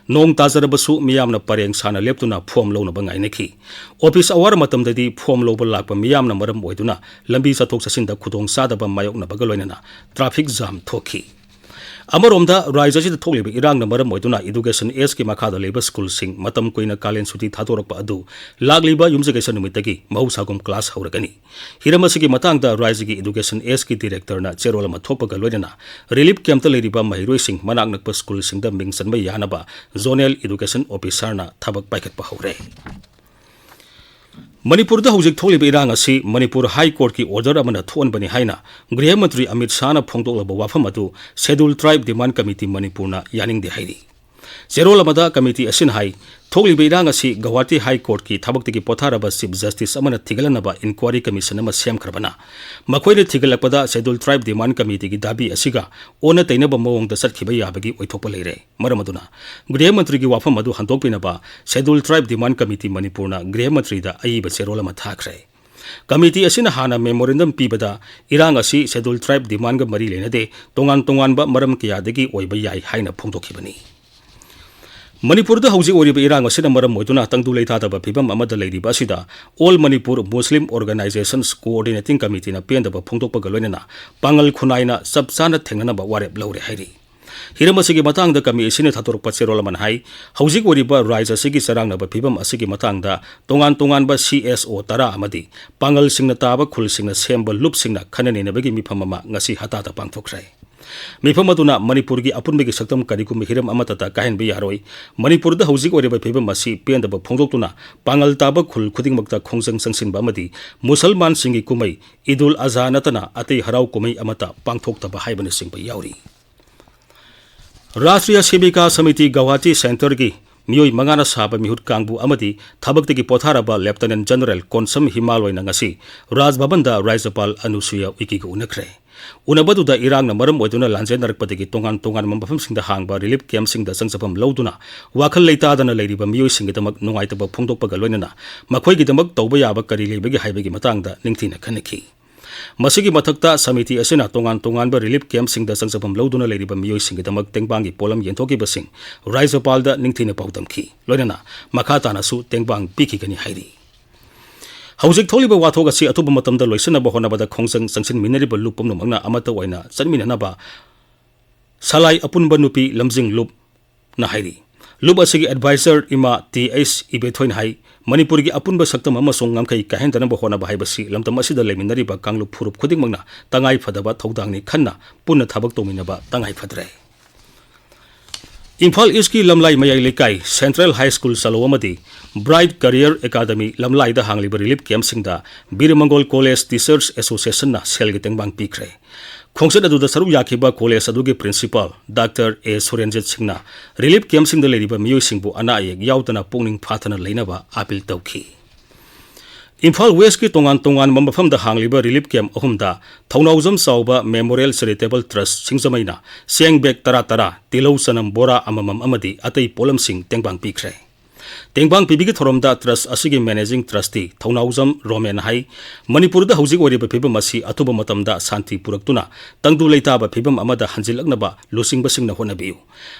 ꯅꯣꯡ ꯇꯥꯖꯔꯕꯁꯨ ꯃꯤꯌꯥꯝꯅ ꯄꯔꯦꯡ ꯁꯥꯅ ꯂꯦꯞꯇꯨꯅ ꯐꯣꯝ ꯂꯧꯅꯕ ꯉꯥꯏꯅꯈꯤ꯫ ꯑꯣꯐꯤꯁ ꯑꯋꯥꯔ ꯃꯇꯝꯗꯗꯤ ꯐꯣꯝ ꯂꯧꯕ ꯂꯥꯛꯄ ꯃꯤꯌꯥꯝꯅ ꯃꯔꯝ ꯑꯣꯏꯗꯨꯅ ꯂꯝꯕꯤ ꯆꯠꯊꯣꯛ ꯆꯠꯁꯤꯟꯗ ꯈꯨꯗꯣꯡ ꯆꯥꯗꯕ ꯃꯥꯌꯣꯛꯅꯕꯒ ꯂꯣꯏꯅꯅ traffic jam ꯊꯣꯛꯈꯤ꯫ ꯑꯃꯔꯣꯝꯗ, ꯔꯥꯖ꯭ꯌ ꯑꯁꯤꯗ ꯊꯣꯛꯂꯤꯕ ꯏꯔꯥꯡꯅ ꯃꯔꯝ ꯑꯣꯏꯗꯨꯅ Education Act ꯀꯤ ꯃꯈꯥꯗ ꯂꯩꯕ ꯁ꯭ꯀꯨꯜꯁꯤꯡ ꯃꯇꯝ ꯀꯨꯏꯅ ꯀꯥꯂꯦꯟ ꯁꯨꯇꯤ ꯊꯥꯗꯣꯔꯛꯄ ꯑꯗꯨ ꯂꯥꯛꯂꯤꯕ ꯌꯨꯝꯖꯀꯩꯁ ꯅꯨꯃꯤꯠꯇꯒꯤ ꯃꯍꯧꯁꯥꯒꯨꯝ class ꯍꯧꯔꯒꯅꯤ꯫ ꯍꯤꯔꯝ ꯑꯁꯤꯒꯤ ꯃꯇꯥꯡꯗ ꯔꯥꯖ꯭ꯌꯒꯤ Education Act ꯀꯤ Director ꯅ ꯆꯦꯔꯣꯜ ꯑꯃ ꯊꯣꯛꯄꯒ ꯂꯣꯏꯅꯅ relief camp ꯇ ꯂꯩꯔꯤꯕ ꯃꯍꯩꯔꯣꯏꯁꯤꯡ ꯃꯅꯥꯛ ꯅꯛꯄ ꯁ꯭ꯀꯨꯜꯁꯤꯡꯗ ꯃꯤꯡ ꯆꯟꯕ ꯌꯥꯅꯕ Zonal Education Officer ꯅ ꯊꯕꯛ ꯄꯥꯏꯈꯠꯄ ꯍꯧꯔꯦ꯫ ꯃꯅꯤꯄꯨꯔꯗ ꯍꯧꯖꯤꯛ ꯊꯣꯛꯂꯤꯕ ꯏꯔꯥꯡ ꯑꯁꯤ ꯃꯅꯤꯄꯨꯔ High Court ꯀꯤ order ꯑꯃꯅ ꯊꯣꯛꯍꯟꯕꯅꯤ ꯍꯥꯏꯅ ꯒ꯭ꯔꯤꯍ ꯃꯟꯇ꯭ꯔꯤ ꯑꯃꯤꯠ ꯁꯥꯍꯅ ꯐꯣꯡꯗꯣꯛꯂꯕ ꯋꯥꯐꯝ ꯑꯗꯨ Scheduled Tribe Demand Committee ꯃꯅꯤꯄꯨꯔꯅ ꯌꯥꯅꯤꯡꯗꯦ ꯍꯥꯏꯔꯤ꯫ ꯆꯦꯔꯣꯜ ꯑꯃꯗ committee ꯑꯁꯤꯅ ꯍꯥꯏ, ꯊꯣꯛꯂꯤꯕ ꯏꯔꯥꯡ ꯑꯁꯤ ꯒꯧꯍꯥꯇꯤ High Court ꯀꯤ ꯊꯕꯛꯇꯒꯤ ꯄꯣꯊꯥꯔꯕ Chief Justice ꯑꯃꯅ ꯊꯤꯒꯠꯂꯅꯕ inquiry commission ꯑꯃ ꯁꯦꯝꯈ꯭ꯔꯕꯅ ꯃꯈꯣꯏꯅ ꯊꯤꯒꯠꯂꯛꯄꯗ Scheduled Tribe Demand Committee ꯒꯤ ꯗꯥꯕꯤ ꯑꯁꯤꯒ ꯑꯣꯟꯅ ꯇꯩꯅꯕ ꯃꯑꯣꯡꯗ ꯆꯠꯈꯤꯕ ꯌꯥꯕꯒꯤ ꯑꯣꯏꯊꯣꯛꯄ ꯂꯩꯔꯦ꯫ ꯃꯔꯝ ꯑꯗꯨꯅ ꯒ꯭ꯔꯤꯍ ꯃꯟꯇ꯭ꯔꯤꯒꯤ ꯋꯥꯐꯝ ꯑꯗꯨ ꯍꯟꯗꯣꯛꯄꯤꯅꯕ Scheduled Tribe Demand Committee ꯃꯅꯤꯄꯨꯔꯅ ꯒ꯭ꯔꯤꯍ ꯃꯟꯇ꯭ꯔꯤꯗ ꯑꯏꯕ ꯆꯦꯔꯣꯜ ꯑꯃ ꯊꯥꯈ꯭ꯔꯦ꯫ ꯀꯃꯤꯇꯤ ꯑꯁꯤꯅ ꯍꯥꯟꯅ memorandum ꯄꯤꯕꯗ ꯏꯔꯥꯡ ꯑꯁꯤ Scheduled Tribe demandꯒ ꯃꯔꯤ ꯂꯩꯅꯗꯦ, ꯇꯣꯉꯥꯟ ꯇꯣꯉꯥꯟꯕ ꯃꯔꯝ ꯀꯌꯥꯗꯒꯤ ꯑꯣꯏꯕ ꯌꯥꯏ ꯍꯥꯏꯅ ꯐꯣꯡꯗꯣꯛꯈꯤꯕꯅꯤ꯫ ꯃꯅꯤꯄꯨꯔꯗ ꯍꯧꯖꯤꯛ ꯑꯣꯏꯔꯤꯕ ꯏꯔꯥꯡ ꯑꯁꯤꯅ ꯃꯔꯝ ꯑꯣꯏꯗꯨꯅ ꯇꯪꯗꯨ ꯂꯩꯇꯥꯗꯕ ꯐꯤꯕꯝ ꯑꯃꯗ ꯂꯩꯔꯤꯕ ꯑꯁꯤꯗ All Manipur Muslim Organizations Coordinating Committeeꯅ ꯄꯦꯟꯗꯕ ꯐꯣꯡꯗꯣꯛꯄꯒ ꯂꯣꯏꯅꯅ ꯄꯥꯡꯒꯜ ꯈꯨꯟꯅꯥꯏꯅ ꯆꯞ ꯆꯥꯅ ꯊꯦꯡꯅꯅꯕ ꯋꯥꯔꯦꯞ ꯂꯧꯔꯦ ꯍꯥꯏꯔꯤ꯫ ꯍꯤꯔꯝ ꯑꯁꯤꯒꯤ ꯃꯇꯥꯡꯗ ꯀꯃꯤꯇꯤ ꯑꯁꯤꯅ ꯊꯥꯗꯣꯔꯛꯄ ꯆꯦꯔꯣꯜ ꯑꯃꯅ ꯍꯥꯏ, ꯍꯧꯖꯤꯛ ꯑꯣꯏꯔꯤꯕ ꯔꯥꯏꯖ ꯑꯁꯤꯒꯤ ꯆꯔꯥꯡꯅꯕ ꯐꯤꯕꯝ ꯑꯁꯤꯒꯤ ꯃꯇꯥꯡꯗ ꯇꯣꯉꯥꯟ ꯇꯣꯉꯥꯟꯕ C S O ꯇꯔꯥ ꯑꯃꯗꯤ ꯄꯥꯡꯒꯜꯁꯤꯡꯅ ꯇꯥꯕ ꯈꯨꯜꯁꯤꯡꯅ ꯁꯦꯝꯕ ꯂꯨꯞꯁꯤꯡꯅ ꯈꯟꯅ ꯅꯩꯅꯕꯒꯤ ꯃꯤꯐꯝ ꯑꯃ ꯉꯁꯤ ꯍꯇꯥꯗ ꯄꯥꯡꯊꯣꯛꯈ꯭ꯔꯦ꯫ ꯃꯤꯐꯝ ꯑꯗꯨꯅ ꯃꯅꯤꯄꯨꯔꯒꯤ ꯑꯄꯨꯟꯕꯒꯤ ꯁꯛꯇꯝ ꯀꯔꯤꯒꯨꯝꯕ ꯍꯤꯔꯝ ꯑꯃꯠꯇꯗ ꯀꯥꯏꯍꯟꯕ ꯌꯥꯔꯣꯏ, ꯃꯅꯤꯄꯨꯔꯗ ꯍꯧꯖꯤꯛ ꯑꯣꯏꯔꯤꯕ ꯐꯤꯕꯝ ꯑꯁꯤ ꯄꯦꯟꯗꯕ ꯐꯣꯡꯗꯣꯛꯇꯨꯅ ꯄꯥꯡꯒꯜ ꯇꯥꯕ ꯈꯨꯜ ꯈꯨꯗꯤꯡꯃꯛꯇ ꯈꯣꯡꯖꯪ ꯆꯪꯁꯤꯟꯕ ꯑꯃꯗꯤ ꯃꯨꯁꯜꯃꯥꯟꯁꯤꯡꯒꯤ ꯀꯨꯝꯍꯩ ꯏꯗꯨꯜ ꯑꯖꯍꯥ ꯅꯠꯇꯅ ꯑꯇꯩ ꯍꯔꯥꯎ ꯀꯨꯝꯍꯩ ꯑꯃꯠꯇ ꯄꯥꯡꯊꯣꯛꯇꯕ ꯍꯥꯏꯕꯅꯆꯤꯡꯕ ꯌꯥꯎꯔꯤ꯫ ꯔꯥꯁꯇ꯭ꯔꯤꯌꯥ ꯁꯦꯕꯤꯀꯥ ꯁꯃꯤꯇꯤ ꯒꯧꯍꯥꯇꯤ ꯁꯦꯟꯇꯔꯒꯤ ꯃꯤꯑꯣꯏ ꯃꯉꯥꯅ ꯁꯥꯕ ꯃꯤꯍꯨꯠ ꯀꯥꯡꯕꯨ ꯑꯃꯗꯤ ꯊꯕꯛꯇꯒꯤ ꯄꯣꯊꯥꯔꯕ ꯂꯦꯞꯇꯤꯅꯦꯟ ꯖꯦꯅꯔꯦꯜ ꯀꯣꯟꯁꯝ ꯍꯤꯃꯥꯜ ꯑꯣꯏꯅ ꯉꯁꯤ ꯔꯥꯖ ꯚꯕꯟꯗ ꯔꯥꯖ꯭ꯌꯄꯥꯜ ꯑꯅꯨꯁꯨꯌꯥ ꯎꯏꯀꯦꯒ ꯎꯅꯈ꯭ꯔꯦ꯫ ꯎꯅꯕꯗꯨꯗ ꯏꯔꯥꯡꯅ ꯃꯔꯝ ꯑꯣꯏꯗꯨꯅ ꯂꯥꯟꯖꯦꯟꯅꯔꯛꯄꯗꯒꯤ ꯇꯣꯉꯥꯟ ꯇꯣꯉꯥꯟꯕ ꯃꯐꯝꯁꯤꯡꯗ ꯍꯥꯡꯕ relief campꯁꯤꯡꯗ ꯆꯪꯖꯐꯝ ꯂꯧꯗꯨꯅ ꯋꯥꯈꯜ ꯂꯩꯇꯥꯗꯅ ꯂꯩꯔꯤꯕ ꯃꯤꯑꯣꯏꯁꯤꯡꯒꯤꯗꯃꯛ ꯅꯨꯡꯉꯥꯏꯇꯕ ꯐꯣꯡꯗꯣꯛꯄꯒ ꯂꯣꯏꯅꯅ ꯃꯈꯣꯏꯒꯤꯗꯃꯛ ꯇꯧꯕ ꯌꯥꯕ ꯀꯔꯤ ꯂꯩꯕꯒꯦ ꯍꯥꯏꯕꯒꯤ ꯃꯇꯥꯡꯗ ꯅꯤꯡꯊꯤꯅ ꯈꯟꯅꯈꯤ꯫ ꯃꯁꯤꯒꯤ ꯃꯊꯛꯇ ꯁꯃꯤꯇꯤ ꯑꯁꯤꯅ ꯇꯣꯉꯥꯟ ꯇꯣꯉꯥꯟꯕ relief campꯁꯤꯡꯗ ꯆꯪꯖꯐꯝ ꯂꯧꯗꯨꯅ ꯂꯩꯔꯤꯕ ꯃꯤꯑꯣꯏꯁꯤꯡꯒꯤꯗꯃꯛ ꯇꯦꯡꯕꯥꯡꯒꯤ ꯄꯣꯠꯂꯝ ꯌꯦꯟꯊꯣꯛꯈꯤꯕꯁꯤꯡ ꯔꯥꯖ꯭ꯌꯄꯥꯜꯗ ꯅꯤꯡꯊꯤꯅ ꯄꯥꯎꯗꯝꯈꯤ꯫ ꯂꯣꯏꯅꯅ ꯃꯈꯥ ꯇꯥꯅꯁꯨ ꯇꯦꯡꯕꯥꯡ ꯄꯤꯈꯤꯒꯅꯤ ꯍꯥꯏꯔꯤ꯫ ꯍꯧꯖꯤꯛ ꯊꯣꯛꯂꯤꯕ ꯋꯥꯊꯣꯛ ꯑꯁꯤ ꯑꯊꯨꯕ ꯃꯇꯝꯗ ꯂꯣꯏꯁꯤꯟꯅꯕ ꯍꯣꯠꯅꯕꯗ ꯈꯣꯡꯖꯪ ꯆꯪꯁꯤꯟꯃꯤꯟꯅꯔꯤꯕ ꯂꯨꯞ ꯄꯨꯝꯅꯃꯛꯅ ꯑꯃꯠꯇ ꯑꯣꯏꯅ ꯆꯠꯃꯤꯟꯅꯅꯕ ꯁꯂꯥꯏ ꯑꯄꯨꯟꯕ ꯅꯨꯄꯤ ꯂꯝꯖꯤꯡ ꯂꯨꯞꯅ ꯍꯥꯏꯔꯤ꯫ ꯂꯨꯞ ꯑꯁꯤꯒꯤ advisor ꯏꯃꯥ ꯇꯤ ꯑꯩꯆ ꯏꯕꯦꯊꯣꯏꯅ ꯍꯥꯏ, ꯃꯅꯤꯄꯨꯔꯒꯤ ꯑꯄꯨꯟꯕ ꯁꯛꯇꯝ ꯑꯃꯁꯨꯡ ꯉꯝꯈꯩ ꯀꯥꯏꯍꯟꯗꯅꯕ ꯍꯣꯠꯅꯕ ꯍꯥꯏꯕꯁꯤ ꯂꯝꯗꯝ ꯑꯁꯤꯗ ꯂꯩꯃꯤꯟꯅꯔꯤꯕ ꯀꯥꯡꯂꯨꯞ ꯐꯨꯔꯨꯞ ꯈꯨꯗꯤꯡꯃꯛꯅ ꯇꯉꯥꯏ ꯐꯗꯕ ꯊꯧꯗꯥꯡꯅꯤ, ꯈꯟꯅ ꯄꯨꯟꯅ ꯊꯕꯛ ꯇꯧꯃꯤꯟꯅꯕ ꯇꯉꯥꯏ ꯐꯗ꯭ꯔꯦ꯫ ꯏꯝꯐꯥꯜ ꯏꯁꯀꯤ ꯂꯝꯂꯥꯏ ꯃꯌꯥꯏ ꯂꯩꯀꯥꯏ, Central High School ꯆꯂꯧ ꯑꯃꯗꯤ Bright Career Academy ꯂꯝꯂꯥꯏꯗ ꯍꯥꯡꯂꯤꯕ relief campꯁꯤꯡꯗ ꯕꯤꯔ ꯃꯪꯒꯣꯜ College Teachers Associationꯅ ꯁꯦꯜꯒꯤ ꯇꯦꯡꯕꯥꯡ ꯄꯤꯈ꯭ꯔꯦ꯫ ꯈꯣꯡꯆꯠ ꯑꯗꯨꯗ ꯁꯔꯨꯛ ꯌꯥꯈꯤꯕ college ꯑꯗꯨꯒꯤ principal ꯗꯥꯛꯇꯔ ꯑꯦ ꯁꯨꯔꯦꯟꯖꯤꯠ ꯁꯤꯡꯅ relief campꯁꯤꯡꯗ ꯂꯩꯔꯤꯕ ꯃꯤꯑꯣꯏꯁꯤꯡꯕꯨ ꯑꯅꯥ ꯑꯌꯦꯛ ꯌꯥꯎꯗꯅ ꯄꯨꯛꯅꯤꯡ ꯐꯥꯊꯅ ꯂꯩꯅꯕ ꯑꯥꯄꯤꯜ ꯇꯧꯈꯤ꯫ ꯏꯝꯐꯥꯜ Westꯀꯤ ꯇꯣꯉꯥꯟ ꯇꯣꯉꯥꯟꯕ ꯃꯐꯝꯗ ꯍꯥꯡꯂꯤꯕ relief camp ꯑꯍꯨꯝꯗ ꯊꯧꯅꯥꯎꯖꯝ ꯆꯥꯎꯕ Memorial Charitable Trust ꯁꯤꯡꯖꯃꯩꯅ ꯆꯦꯡ bag ꯇꯔꯥ ꯇꯔꯥ, ꯇꯤꯜꯍꯧ ꯆꯅꯝ ꯕꯣꯔꯥ ꯑꯃꯃꯝ ꯑꯃꯗꯤ ꯑꯇꯩ ꯄꯣꯠꯂꯝꯁꯤꯡ ꯇꯦꯡꯕꯥꯡ ꯄꯤꯈ꯭ꯔꯦ꯫ ꯇꯦꯡꯕꯥꯡ ꯄꯤꯕꯤꯒꯤ ꯊꯧꯔꯝꯗ ꯇ꯭ꯔꯁ ꯑꯁꯤꯒꯤ ꯃꯦꯅꯦꯖꯤꯡ ꯇ꯭ꯔꯁꯇꯤ ꯊꯧꯅꯥꯎꯖꯝ ꯔꯣꯃꯦꯟ ꯍꯥꯏ, ꯃꯅꯤꯄꯨꯔꯗ ꯍꯧꯖꯤꯛ ꯑꯣꯏꯔꯤꯕ ꯐꯤꯕꯝ ꯑꯁꯤ ꯑꯊꯨꯕ ꯃꯇꯝꯗ ꯁꯥꯟꯇꯤ ꯄꯨꯔꯛꯇꯨꯅ ꯇꯪꯗꯨ ꯂꯩꯇꯥꯕ ꯐꯤꯕꯝ ꯑꯃꯗ ꯍꯟꯖꯤꯜꯂꯛꯅꯕ ꯂꯨꯆꯤꯡꯕꯁꯤꯡꯅ ꯍꯣꯠꯅꯕꯤꯌꯨ꯫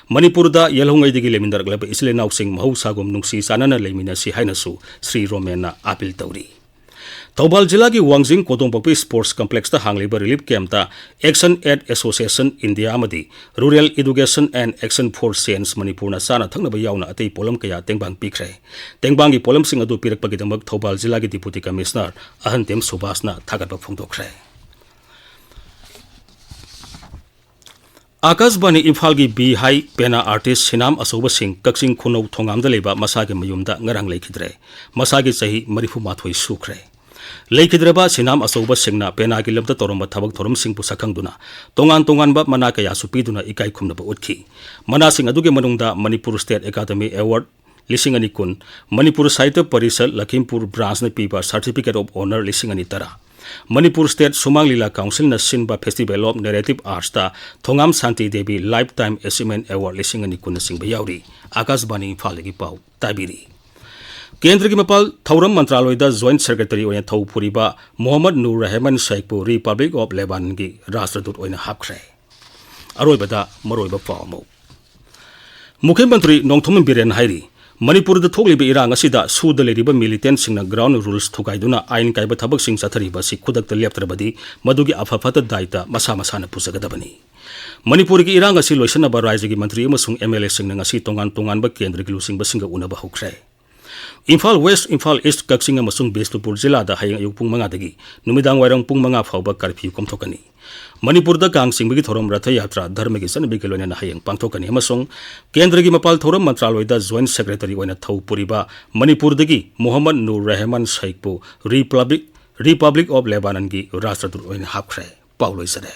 ꯃꯅꯤꯄꯨꯔꯗ ꯌꯦꯜꯍꯧꯉꯩꯗꯒꯤ ꯂꯩꯃꯤꯟꯅꯔꯛꯂꯕ ꯏꯆꯤꯜ ꯏꯅꯥꯎꯁꯤꯡ ꯃꯍꯧꯁꯥꯒꯨꯝ ꯅꯨꯡꯁꯤ ꯆꯥꯟꯅꯅ ꯂꯩꯃꯤꯟꯅꯁꯤ ꯍꯥꯏꯅꯁꯨ ꯁ꯭ꯔꯤ ꯔꯣꯃꯦꯟꯅ ꯑꯥꯄꯤꯜ ꯇꯧꯔꯤ꯫ ꯊꯧꯕꯥꯜ ꯖꯤꯂꯥꯒꯤ ꯋꯥꯡꯖꯤꯡ ꯀꯣꯗꯣꯡꯄꯥꯛꯄꯤ ꯁ꯭ꯄꯣꯔꯠꯁ ꯀꯝꯄ꯭ꯂꯦꯛꯁꯇ ꯍꯥꯡꯂꯤꯕ ꯔꯤꯂꯤꯐ ꯀꯦꯝꯞꯇ Action Aid Association India ꯑꯃꯗꯤ Rural Education and Action for Change ꯃꯅꯤꯄꯨꯔꯅ ꯆꯥꯅ ꯊꯛꯅꯕ ꯌꯥꯎꯅ ꯑꯇꯩ ꯄꯣꯠꯂꯝ ꯀꯌꯥ ꯇꯦꯡꯕꯥꯡ ꯄꯤꯈ꯭ꯔꯦ꯫ ꯇꯦꯡꯕꯥꯡꯒꯤ ꯄꯣꯠꯂꯝꯁꯤꯡ ꯑꯗꯨ ꯄꯤꯔꯛꯄꯒꯤꯗꯃꯛ ꯊꯧꯕꯥꯜ ꯖꯤꯂꯥꯒꯤ ꯗꯤꯄꯨꯇꯤ ꯀꯃꯤꯁꯅꯔ ꯑꯍꯟꯇꯦꯝ ꯁꯨꯕꯥꯁꯅ ꯊꯥꯒꯠꯄ ꯐꯣꯡꯗꯣꯛꯈ꯭ꯔꯦ꯫ ꯑꯥꯀꯥꯁꯕꯥꯅꯤ ꯏꯝꯐꯥꯜꯒꯤ ꯕꯤ ꯍꯥꯏ ꯄꯦꯅꯥ ꯑꯥꯔꯇꯤꯁ ꯁꯤꯅꯥꯝ ꯑꯆꯧꯕꯁꯤꯡ ꯀꯛꯆꯤꯡ ꯈꯨꯅꯧ ꯊꯣꯉꯥꯝꯗ ꯂꯩꯕ ꯃꯁꯥꯒꯤ ꯃꯌꯨꯝꯗ ꯉꯔꯥꯡ ꯂꯩꯈꯤꯗ꯭ꯔꯦ꯫ ꯃꯁꯥꯒꯤ ꯆꯍꯤ ꯃꯔꯤꯐꯨ ꯃꯥꯊꯣꯏ ꯁꯨꯈ꯭ꯔꯦ꯫ ꯂꯩꯈꯤꯗ꯭ꯔꯕ ꯁꯤꯅꯥꯝ ꯑꯆꯧꯕꯁꯤꯡꯅ ꯄꯦꯅꯥꯒꯤ ꯂꯝꯗ ꯇꯧꯔꯝꯕ ꯊꯕꯛ ꯊꯧꯔꯝꯁꯤꯡꯕꯨ ꯁꯛꯈꯪꯗꯨꯅ ꯇꯣꯉꯥꯟ ꯇꯣꯉꯥꯟꯕ ꯃꯅꯥ ꯀꯌꯥꯁꯨ ꯄꯤꯗꯨꯅ ꯏꯀꯥꯏ ꯈꯨꯝꯅꯕ ꯎꯠꯈꯤ꯫ ꯃꯅꯥꯁꯤꯡ ꯑꯗꯨꯒꯤ ꯃꯅꯨꯡꯗ ꯃꯅꯤꯄꯨꯔ ꯁ꯭ꯇꯦꯠ ꯑꯦꯀꯥꯗꯃꯤ ꯑꯦꯋꯥꯔꯗ ꯂꯤꯁꯤꯡ ꯑꯅꯤ ꯀꯨꯟ, ꯃꯅꯤꯄꯨꯔ ꯁꯥꯍꯤꯇ꯭ꯌ ꯄꯔꯤꯁꯠ ꯂꯈꯤꯝꯄꯨꯔ ꯕ꯭ꯔꯥꯟꯁꯅ ꯄꯤꯕ ꯁꯥꯔꯇꯤꯐꯤꯀꯦꯠ ꯑꯣꯐ ꯑꯣꯅꯔ ꯂꯤꯁꯤꯡ ꯑꯅꯤ ꯇꯔꯥ, ꯃꯅꯤꯄꯨꯔ ꯁ꯭ꯇꯦꯠ ꯁꯨꯃꯥꯡ ꯂꯤꯂꯥ ꯀꯥꯎꯟꯁꯤꯜꯅ ꯁꯤꯟꯕ ꯐꯦꯁꯇꯤꯚꯦꯜ ꯑꯣꯐ ꯅꯦꯔꯦꯇꯤꯚ ꯑꯥꯔꯠꯁꯇ Thongam Shanti Devi lifetime achievement award ꯂꯤꯁꯤꯡ ꯑꯅꯤ ꯀꯨꯟꯅꯆꯤꯡꯕ ꯌꯥꯎꯔꯤ꯫ ꯑꯥꯀꯥꯁꯕꯥꯅꯤ ꯏꯝꯐꯥꯜꯗꯒꯤ ꯄꯥꯎ ꯇꯥꯕꯤꯔꯤ꯫ ꯀꯦꯟꯗ꯭ꯔꯒꯤ ꯃꯄꯥꯜ ꯊꯧꯔꯝ ꯃꯟꯇ꯭ꯔꯥꯂꯣꯏꯗ ꯖꯣꯏꯟꯠ ꯁꯦꯀ꯭ꯔꯦꯇꯔꯤ ꯑꯣꯏꯅ ꯊꯧ ꯄꯨꯔꯤꯕ ꯃꯣꯍꯝꯃꯗ ꯅꯨꯔ ꯔꯍꯃꯟ ꯁꯦꯈꯄꯨ ꯔꯤꯄꯕ꯭ꯂꯤꯛ ꯑꯣꯐ ꯂꯦꯕꯥꯟꯒꯤ ꯔꯥꯁꯇ꯭ꯔꯗꯨꯠ ꯑꯣꯏꯅ ꯍꯥꯞꯈ꯭ꯔꯦ꯫ ꯑꯔꯣꯏꯕꯗ ꯃꯔꯨꯑꯣꯏꯕ ꯄꯥꯎ ꯑꯃꯨꯛ꯫ ꯃꯨꯈ꯭ꯌ ꯃꯟꯇ꯭ꯔꯤ ꯅꯣꯡꯊꯣꯝꯕꯝ ꯕꯤꯔꯦꯟ ꯍꯥꯏꯔꯤ, ꯃꯅꯤꯄꯨꯔꯗ ꯊꯣꯛꯂꯤꯕ ꯏꯔꯥꯡ ꯑꯁꯤꯗ ꯁꯨꯗ ꯂꯩꯔꯤꯕ ꯃꯤꯂꯤꯇꯦꯟꯠꯁꯤꯡꯅ ꯒ꯭ꯔꯥꯎꯟ ꯔꯨꯜꯁ ꯊꯨꯒꯥꯏꯗꯨꯅ ꯑꯥꯏꯟ ꯀꯥꯏꯕ ꯊꯕꯛꯁꯤꯡ ꯆꯠꯊꯔꯤꯕ ꯑꯁꯤ ꯈꯨꯗꯛꯇ ꯂꯦꯞꯇ꯭ꯔꯕꯗꯤ ꯃꯗꯨꯒꯤ ꯑꯐ ꯐꯠꯇ ꯗꯥꯏꯇ ꯃꯁꯥ ꯃꯁꯥꯅ ꯄꯨꯖꯒꯗꯕꯅꯤ꯫ ꯃꯅꯤꯄꯨꯔꯒꯤ ꯏꯔꯥꯡ ꯑꯁꯤ ꯂꯣꯏꯁꯤꯟꯅꯕ ꯔꯥꯖ꯭ꯌꯒꯤ ꯃꯟꯇ꯭ꯔꯤ ꯑꯃꯁꯨꯡ ꯑꯦꯝ ꯑꯦꯜ ꯑꯦꯁꯤꯡꯅ ꯉꯁꯤ ꯇꯣꯉꯥꯟ ꯇꯣꯉꯥꯟꯕ ꯀꯦꯟꯗ꯭ꯔꯒꯤ ꯂꯨꯆꯤꯡꯕꯁꯤꯡꯒ ꯎꯅꯕ ꯍꯧꯈ꯭ꯔꯦ꯫ ꯏꯝꯐꯥꯜ ꯋꯦꯁ꯭ꯠ, ꯏꯝꯐꯥꯜ ꯏꯁ꯭ꯠ, ꯀꯛꯆꯤꯡ ꯑꯃꯁꯨꯡ ꯕꯤꯁꯅꯨꯄꯨꯔ ꯖꯤꯂꯥꯗ ꯍꯌꯦꯡ ꯑꯌꯨꯛ ꯄꯨꯡ ꯃꯉꯥꯗꯒꯤ ꯅꯨꯃꯤꯗꯥꯡ ꯋꯥꯏꯔꯝ ꯄꯨꯡ ꯃꯉꯥ ꯐꯥꯎꯕ ꯀꯔꯐ꯭ꯌꯨ ꯀꯣꯝꯊꯣꯛꯀꯅꯤ꯫ ꯃꯅꯤꯄꯨꯔꯗ ꯀꯥꯡ ꯆꯤꯡꯕꯒꯤ ꯊꯧꯔꯝ ꯔꯊ ꯌꯥꯇ꯭ꯔꯥ ꯙꯔꯃꯒꯤ ꯆꯠꯅꯕꯤꯒ ꯂꯣꯏꯅꯅ ꯍꯌꯦꯡ ꯄꯥꯡꯊꯣꯛꯀꯅꯤ ꯑꯃꯁꯨꯡ ꯀꯦꯟꯗ꯭ꯔꯒꯤ ꯃꯄꯥꯜ ꯊꯧꯔꯝ ꯃꯟꯇ꯭ꯔꯥꯂꯣꯏꯗ ꯖꯣꯏꯟꯠ ꯁꯦꯀ꯭ꯔꯦꯇꯔꯤ ꯑꯣꯏꯅ ꯊꯧ ꯄꯨꯔꯤꯕ ꯃꯅꯤꯄꯨꯔꯗꯒꯤ ꯃꯣꯍꯝꯃꯗ ꯅꯨꯔ ꯔꯍꯃꯟ ꯁꯩꯈꯄꯨ ꯔꯤꯄꯕ꯭ꯂꯤꯛ, ꯔꯤꯄꯕ꯭ꯂꯤꯛ ꯑꯣꯐ ꯂꯦꯕꯥꯅꯟꯒꯤ ꯔꯥꯁꯇ꯭ꯔꯗꯨꯠ ꯑꯣꯏꯅ ꯍꯥꯞꯈ꯭ꯔꯦ꯫ ꯄꯥꯎ ꯂꯣꯏꯖꯔꯦ꯫